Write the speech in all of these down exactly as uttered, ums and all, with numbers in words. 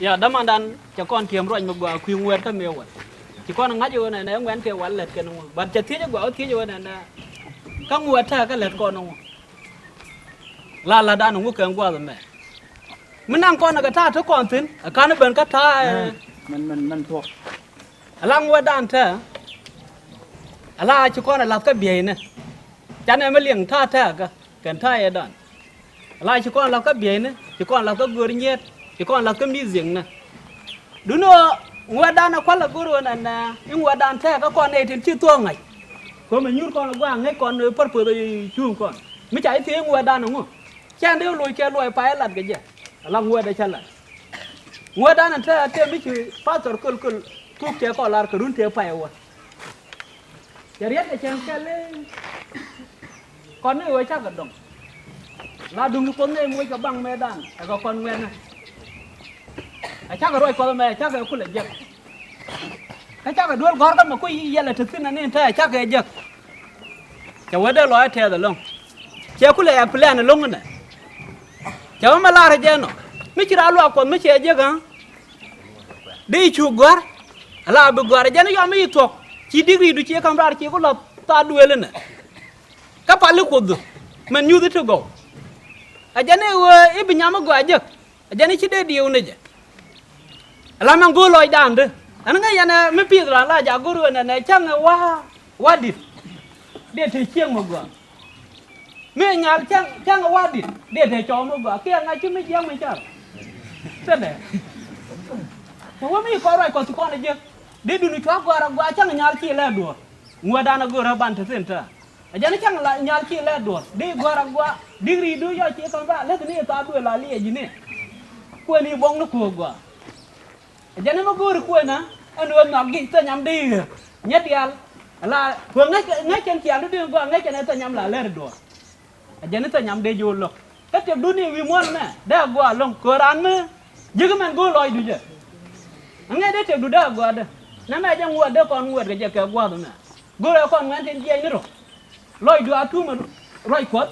Ya, dämandan cɛ kɔn tiɛm ruac mi gɔaa kui̱ ŋuɛ̈t kä mëë wal. Ci kɔn ŋa̱c ɣöö nɛnɛ ŋuɛ̈n tëë wal lät kɛn ŋu. But cɛ thiec gɔaa ɣöö thiec ɣöö nɛnɛ kä ŋuɛ̈t tääkä lät kɔn ŋu. La la̱tdan ŋu kɛn gua̱a̱th ɛmɛ. Mi naŋ kɔn kɛ ta̱a̱ te kɔn thi̱n ɛ ka̱n ben kä ta̱a̱ ɛ. Mɛn, mɛn, mɛn thuɔ̱k. Ala ŋuɛ̈tdan tɛɛ. Ala ci kɔn ɛ la̱th kä biɛyni. Canɛ mi liŋ ta̱a̱ tɛɛkä kɛn ta̱a̱ ëëdan. Ala ci kɔn la̱th kä biɛyni, ci kɔn la̱th kä go̱r nyiet, ci kɔn la̱th kä music ni. Duno ŋuɛ̈tdan ɛ kual ɛ go̱r ɣän ɛn i̱ ŋuɛ̈tdan tɛɛkä kɔn nɛy tin ci thuɔ̱k ŋa̱c. Ko̱mɛ nyuur kɔn ɛ gua̱a̱ ŋäc kɔn ɛ purpose cuŋ kɔn. Mi ca i̱ thiec ŋuɛ̈tdan ɛ ŋu. Cɛn dee loc kɛ luɔc pay ɛ lat kɛ jɛ. Ala ŋuɛ̈tdɛ cä lat. Ŋuɛ̈tdan ɛn tɛɛ tëë mi ci pastor köl köl thuk cɛ kɔn lar kɛ run tëë pay ɛ wä. Cɛ riɛt kɛ cɛn kɛl i̱ kɔn ni ɣöö cakɛ dɔŋ. La duŋdi Kuoth ni moc kɛ baŋ mëëdan ɛ kɛ kɔn ŋuɛ̈tnä. Ɛ cakɛ ruac Kuɔth ɛmɛ ɛ cakɛ kulɛ jek. Kä cakɛ duel gɔ̱rkä mɛ ku yɛlɛ te thi̱n ɛn in te ɛ cakɛ jek. Cɛ wee dee lɔc ɛ tɛth ɛlɔ̱ŋ. Cɛ kulɛ ɛ plan ɛlɔ̱ŋ inɛ. Cɛ wee mɛ lar ɛ jɛ nɔ mi ci raa luaak Kuɔth mi cɛ jek ɣä. Dee i̱ cu gɔ̱a̱r ala bi gɔ̱a̱r ɛ jɛn i̱ yɔm i̱ thuɔ̱k ci digridu ci ka̱m raar ci ku la̱th thaar duëël inɛ. Kä pal i̱ Kuothdu mɛn nyuth i̱ ti gɔw. Ɛ jɛn i̱ ɣöö i̱ bi nyam i̱ gɔaa jek. Ɛ jɛn i̱ ci dee diëëu ni jɛ. Ala mɛn go̱o̱r lɔcdan dee ɛn ŋäc yɛn ɛ mi pi̱i̱th raan la jaak go̱o̱r ɣöö nɛnɛ cäŋ ɛ wa̱a̱ wa̱a̱ di̱t. Dee te cieŋ mi gɔaa. Mi nyal cäŋ cäŋ ɛ wa̱a̱ di̱t dee te cɔw mi gɔaa kiɛ ŋa̱c ci mi jiäk mi car. Thilɛ. Te wä mi kɔn ruac kɔth ci kɔn ɛ jiäk dee duni cua̱ gɔ̱a̱r ɛ gɔaa cäŋ nyal ci lɛ duɔ̱ɔ̱r. Ŋuɛ̈tdan ɛ go̱o̱r ɛ ban te thi̱n tääk. Ɛ jɛn cäŋ la nyal ci lɛ duɔ̱ɔ̱r dee gɔ̱a̱r ɛ gɔaa digridu yɔc ci kɔn ba leth ni thaar duëël la liɛc ji̱ni. Kuɛni buɔ̱ŋni ko̱o̱k gɔaa. Ɛ jɛn ɛmɛ go̱o̱ri kuënä ɛn ɣöö nhɔk gi̱c thil nyam dee i̱ ɣer nyɛ diaal. Ala kuɛ ŋäc ŋäc kɛn ciaŋdu dee gɔaa ŋäc kɛn ɛ thil nyam la lɛr i̱ duɔ̱ɔ̱r. Ɛ jɛn i̱ thil nyam dee ji̱ wä lo̱k kä tiɛkdun i̱ wi̱i̱ muɔ̱ɔ̱n ɛmɛ dee a gɔaa lo̱ŋ köör raan mi ji̱k mɛn go̱o̱r lɔcdu jɛ. Ɛŋɛ dee tiɛkdu dee a gɔaa dee nɛmɛ jɛ ŋuɔ̱t dee kɔn ŋuɛ̈t kɛ jɛ kɛ gua̱a̱th ɛmɛ. Go̱o̱r ɛ kɔn ŋuɛ̈n tin jiɛc ni rɔ. Lɔcdu a tuumɛ ruac Kuɔth.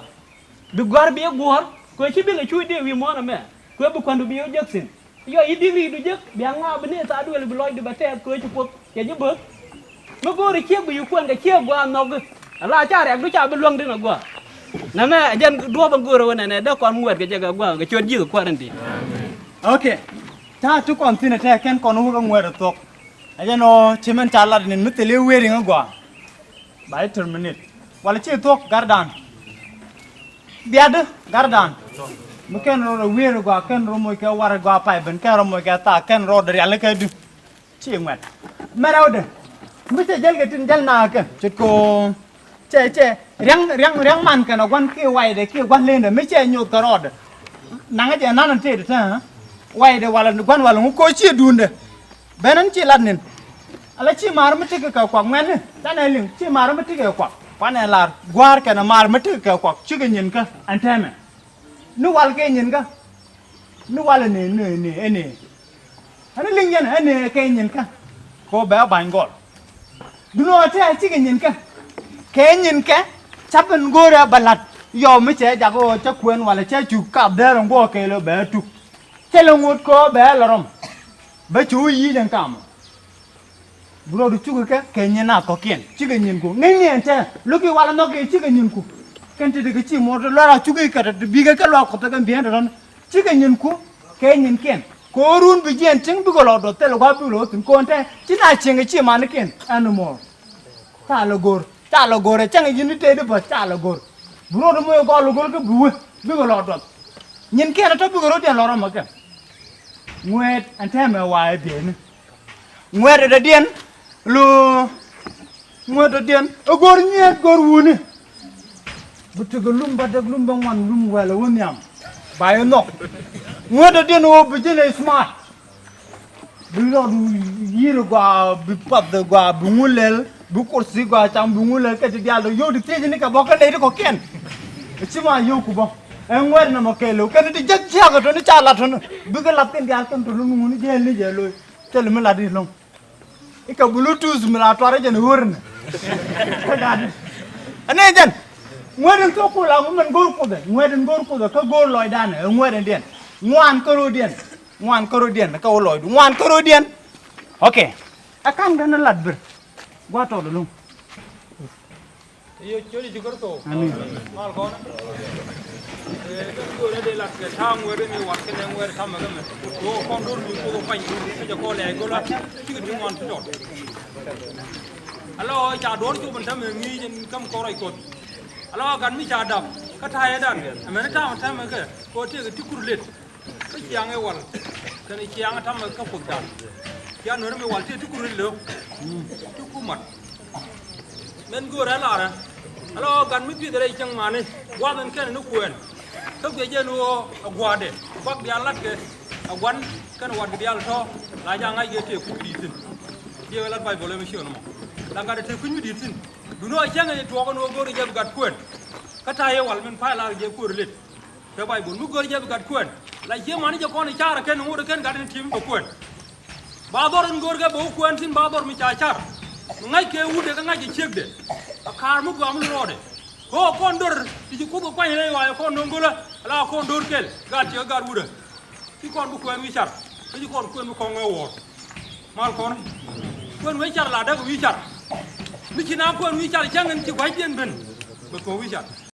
Bi gɔ̱a̱r bi ɛ guɔ̱ɔ̱r kuɛ ci bikɛ cuuc dee wi̱i̱ muɔ̱ɔ̱n ɛmɛ kuɛ bi kuäändu bi ɛ jek thi̱n. Yɔ i̱ digridu jek bia ŋɔak bi ni thaar duëël bi lɔcdu bɛ tɛɛth kööc ci Kuoth cɛ ji̱ böth. Mi go̱o̱ri ciek bi yi kuɛn kɛ ciek gua̱a̱ nhɔk. Ala ca riɛkdu ca bi luäŋ din agua. Nɛmɛ ɛ jɛn duɔ̱ɔ̱p ɛn go̱o̱rä wä nɛnɛ dee kɔn ŋuɛ̈t kɛ jɛ kɛ gua̱a̱ kɛ ciöt Ji̱thɛ Kuäär in di̱i̱t. Ok. Ta̱a̱ ti kɔn thi̱n ɛ tɛɛk kɛn kɔn wä kɛ ŋuɛ̈t ɛ thuɔ̱k. Ɛ jɛn ɔ ci mɛn ca lat nin mi thil i̱ weri ŋä gɔaa. Ba i̱ terminate walɛ ci thuɔ̱k gardan. Biatdä gardan. Mi kɛn rɔ rɔ wi̱i̱r gɔaa kɛn rɔ moc kɛ war gɔaa pay ben kɛn rɔ moc kɛ thaak kɛn rɔ dɛ rial ni kɛ duŋ. Ci ŋuɛt mɛn rɛwdɛ. Mi cɛ jäl kɛ tin jäl nakä ce̱tkɛ ɣöö cɛ cɛ riaŋ riaŋ riaŋ man kɛn ɛ gua̱n kiɛ waydɛ kiɛ gua̱n lendɛ mi cɛ nyoth kɛ rɔɔdɛ. Naŋä jɛ nan tëëdɛ te waydɛ walɛ gua̱n walɛ ŋu koc ciɛ duundɛ. Ben ɛn ci lat nin. Ala ci maar mi tekɛ kɛ kuak ŋuɛ̈tni canɛ liŋ ci maar mi tekɛ kɛ kuak. Kuanɛ lar gua̱a̱r kɛnɛ maar mi tekɛ kɛ kuak cikɛ nyinkä ɛn tɛmɛ. Ni wal kɛ nyinkä. Ni wal ɛnɛ ɛnɛ ɛnɛ ɛnɛ. Ɛn liŋ yɛn ɛnɛ kɛ nyinkä. Kɛ ɣöö bɛ ba̱ny gɔl. Duno tɛ cikɛ nyinkä. Kɛ nyinkä. Ca ben go̱o̱rɛ bɛ la̱t yɔw mi cɛ jak ɣöö cä kuën walɛ cä cuk kap dɛɛr ɛn guɔ̱ɔ̱k kɛɛl ɣöö bɛ tuk. Thilɛ ŋot kɛ ɣöö bɛ lɛ rɔm. Bä cu yic ɛn kamɔ. Bi rɔɔdu cukɛ kɛ kɛ nyin a kɔ̱kiɛn cikɛ nyinku ŋäcni ɛn tɛɛ lo̱ki walɛ nhɔk kɛ cikɛ nyinku. Kɛn ti ti kɛ ci muɔr ti luaar a cukɛ kɛ ti bikɛ kɛ luaak kɔth kɛ biɛn ti rɔn cikɛ nyinku. Kɛ nyinkiɛn kɛ ɣöö run bi jiɛn ti̱ŋ bikɛ lɔ duɔth thilɛ gua̱a̱p bikɛ lɔ wä thi̱n ko̱n tɛɛ ci na cieŋ kɛ ci manikiɛn ɛn muɔr. Ca lɛ go̱r ca lɛ go̱r ɛ cäŋ ji̱n i̱ tëëdi bä ca lɛ go̱r. Bi ruɔ̱t mɔ i̱ gɔl go̱r kä bi wee bikɛ lɔ duɔth. Nyin kiɛn ɛ tɔ bikɛ ro̱diɛn lɔ rɔmɛ kɛ. Ŋuɛɛt ɛn tɛmɛ wa ɛ bieyni. Ŋuɛɛt ɛ dɔ̱diɛn lo. Ŋuɛɛt ɛ dɔ̱diɛn ɛ go̱r nyiet go̱r wuni. Bi tekɛ lum bädäk lum bäŋuan lum wɛl ɛ wä nhiam. Ba i̱ nhɔk. Ŋuɛɛt ɛ dɔ̱diɛn ɛ wä bi ji̱n ɛ smart. Bi lɔt yi̱r gɔaa bi path gɔaa bi ŋu lɛl bi kursi gɔaa cam bi ŋu lɛl kɛ ti diaal dɔ yio̱w ti thiec ni kɛ bɔ kä nɛy ti kɔ̱kiɛn. Ci ma yio̱w ku bɔ ɛn ŋuɛ̈t nɔmɔ kɛɛl lo̱w kɛn ti jek jiakä tɔni ca lat tɔni bikɛ lath kɛn diaal kɛn tɔni ŋuni jɛɛl ni jɛ lo̱c. Thil mi lat i̱ lo̱ŋ. I̱ kɛ bluetooth mi la tuar i̱ jɛn ɣöör nɛ. Ɛnɛ jɛn ŋuɛ̈t in thok ku la ŋu mɛn go̱o̱r kuthɛ ŋuɛ̈t in go̱o̱r kuthɛ kä go̱o̱r lɔcdan ɛ ŋuɛ̈t in diɛn ŋuan kä ro̱o̱diɛn. Ŋuan kärɔ̱diɛn kä wä lɔcdu, ŋuan kärɔ̱diɛn. Ok. Ɛ ka̱n gɛn lat bir. Gua̱a̱th tɔɔt ɛlɔ̱ŋ. Iyo, ciöt Yecu Kritho. Amin. Mal kɔn. Ee, kɛ go̱o̱rä dee lat kɛ ta̱a̱ ŋuɛ̈t in i̱ wat kɛnɛ ŋuɛ̈t ka̱mɛ kɛmɛ. Kɛ ɣöö kɔn do̱r mi Kuoth ɛ kuany kä jɛ kɔn lɛɛc go̱lä. Cikɛ ti ŋuan ti tɔt. Ala ɣöö ca duɔ̱ɔ̱r cop in täämɛ ŋi̱i̱c in käm kɔn ruac Kuɔth. Ala ɣöö gat mi ca dap kä ta̱yɛ dan. Ɛmɛn i̱ ta̱a̱ in täämɛ kɛ kɛ ɣöö tëëkɛ ti kur let. Kä ciaŋ ɛ wal kɛnɛ ciaŋ ɛ ta̱mɛ kä Kuothdan. Ciaŋ nuɛ̈ri mi wal tëë ti kur let. Ti kur mat. Mɛn göörä larä. Ala ɣöö gat mi pi̱th rɛy cäŋ mani gua̱th in kɛnɛ ni kuɛɛn. Kä guiɛ jɛn ɣöö ɛ gua̱a̱dɛ bak diaal latkɛ ɛ gua̱n kɛnɛ watkɛ diaal tɔ̱ la ca ŋa̱ckɛ tëë kui̱ di̱i̱t thi̱n. Diɛw ɛ lat Bayböl ɛmɛ ciöt ɛmɔ. La gatdɛ tëë kui̱ mi di̱i̱t thi̱n. Duundɛ ɣöö cäŋ ɛ tuɔɔk ɛn ɣöö go̱o̱rɛ jɛ bi gat kuɛɛn. Kä ta̱yɛ wal min pa̱a̱c lar jɛ kuäär lët. Kɛ Bayböl mi gör jɛ bi gat kuɛn la cie mani jɛ kɔn i̱ car ɛ kɛn ŋot ɛ kɛn gat in ti̱em bɛ kuɛn. Ba dhɔr in gör kɛ bɛ wä kuɛn thi̱n ba dhɔr mi ca car. Mi ŋa̱c kɛ wutdɛ kä ŋa̱c kɛ ciekdɛ. Ɛ ka̱a̱r mi gɔaa mi rɔɔdɛ. Ɣöö kɔn dör ti ci Kuoth kɛ kuany rɛy wa̱a̱ ɛ kɔn no̱o̱ŋ gölä. Ala kɔn dör kɛl gat ciɛ kä gat wutdɛ. Ci kɔn bi kuɛn wi̱i̱ car kä ci kɔn kuɛn bi kɔŋ ɛ wuɔ̱ɔ̱r. Mal kɔn kuɛn wi̱i̱ car la däk wi̱i̱ car. Mi ci na kuɛn wi̱i̱ car cäŋ in ci gua̱cdiɛn ben. Bɛ thuɔ̱k wi̱i̱ car.